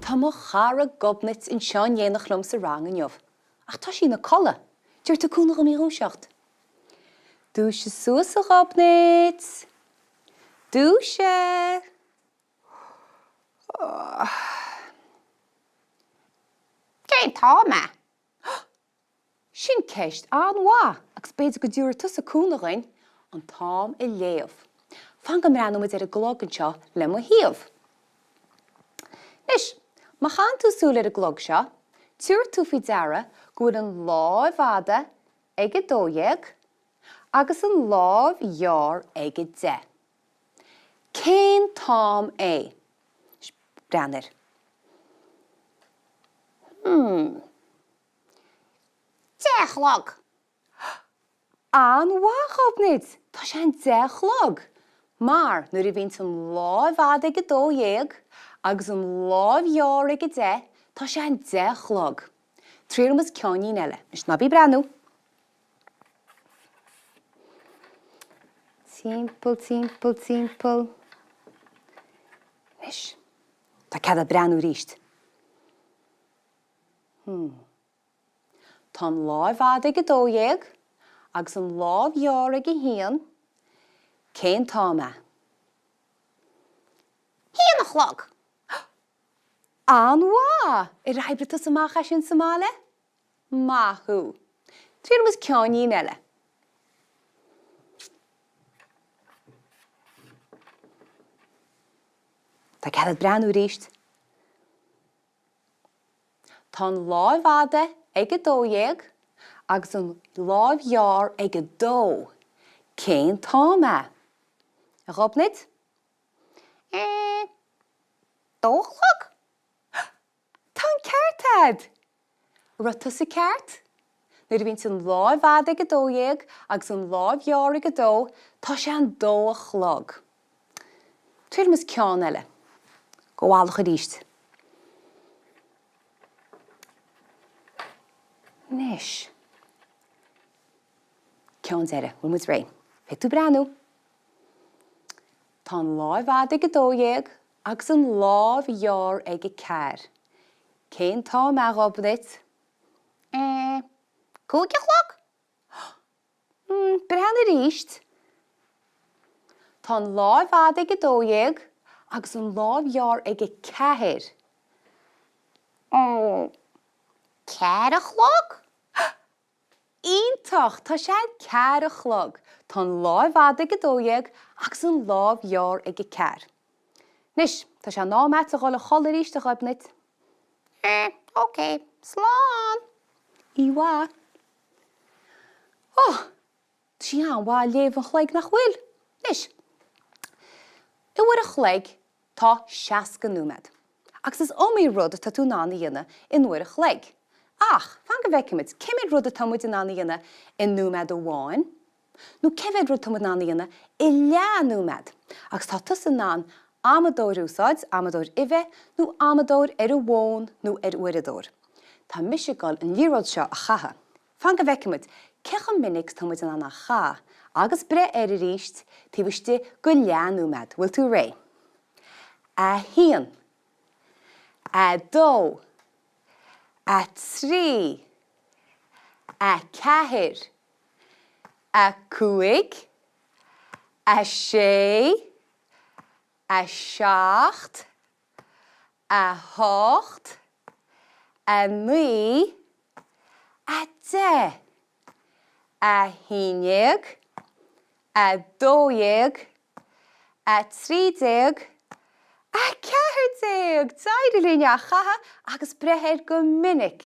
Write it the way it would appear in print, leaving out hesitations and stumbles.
Tá mo chara Gobnait anseo in éineacht liom sa rang inniu, ach tá sí ina codladh. Tabharfaidh tú cúnamh dhom í a dhúiseacht. Dúisigh suas, a Ghobnait! Dúisigh! Cén t-am é? Sin ceist an-mhaith agus b'fhéidir go dtabharfaidh tusa cúnamh dhuinn an t-am a léamh. Fan go mbreathnóidh muid ar an gclog anseo le mo thaobh. Anois, má chaitheann tú súil ar an gclog seo, tiúrfaidh tú faoi deara go bhfuil an láimh fhada ag 12 agus an láimh ghearr ag 10. Cén t-am é? Anois, breathnaigh air. Hmm. 10 a chlog! An-mhaith, a Ghobnait! Tá sé an 10 a chlog! Mar nuair a bhíonns an láimh fhada ag 12 agus an láimh ghearr ag 10, tá sé an 10 a chlog. Triailfimis ceainnín eile. Anois, ná bí ag breathnú. Timpeall, timpeall, timpeall. Anois, tá cead agat breathnú arís. Hmm. Tá an láimh fhada ag 12 agus an láimh ghearr ag 1, cén t-am é? Haon a chlog! An-mhaith! Ar oibrigh tusa amach é sin sa mbaile? Maith thú! Triailfimis ceainnín eile. Tá cead agat breathnú arís. Tá an láimh fhada ag 12 agus an láimh ghearr ag 2. Cén t-am é? A Ghobnait? Eh, dó a chlog? Tá an ceart a'd! An raibh tusa ceart? Nuair a bhíonns an láimh fhada ag 12 agus an láimh ghearr ag 2, tá sé an dó a chlog. Triailfimis ceann eile. Go bhfalach arís. Anois. Ceann deiridh. Bhfuil muid réidh? Beidh tú breathnú. Tá an láimh fhada ag 12 agus an láimh ghearr ag 4. Cén t-am é, a Ghobnait? Eh, 5 a chlog? Hmm, breathnaigh arís. Tá an láimh fhada ag 12 agus an láimh ghearr ag 4. Oh, 4 a chlog? Iontach! Tá sé an 4 a chlog. Tá an láimh fhada ag 12 agus an láimh ghearr ag 4. Anois, tá sé in am a'd a dhul a chodladh arís, a Ghobnait. Eh, ok, slán! Oíche mhaith. Oh! Tá sí an-mhaith ag léamh an chloig, nach bhfuil? Anois, i uair a chloig tá 60 nóiméad. Agus is iomaí rud atá tú in ann a dhéanamh in uair a chloig. Ach, fan go bhfeicfimid, cé mhéad rud atá muid in ann a dhéanamh i nóiméad amháin? Nó cé mhéad rud atá muid in ann a dhéanamh i leath nóiméad? Agus tá tusa in ann amadóir a úsáid, amadóir uibhe, nó amadóir ar an bhfón nó ar uaireadóir. Tá mise ag dul an liathróid seo a chaitheamh. Fan go bhfeicfimid cé chomh minic is atá muid in ann a chaitheamh agus breith air arís taobh istigh go leath nóiméad. Bhfuil tú réidh? 1 2 3 4 5, 6, 7, 8, 9, 10, 11, 12, 13, 14! D'éirigh linn é a chaitheamh agus breith air go minic!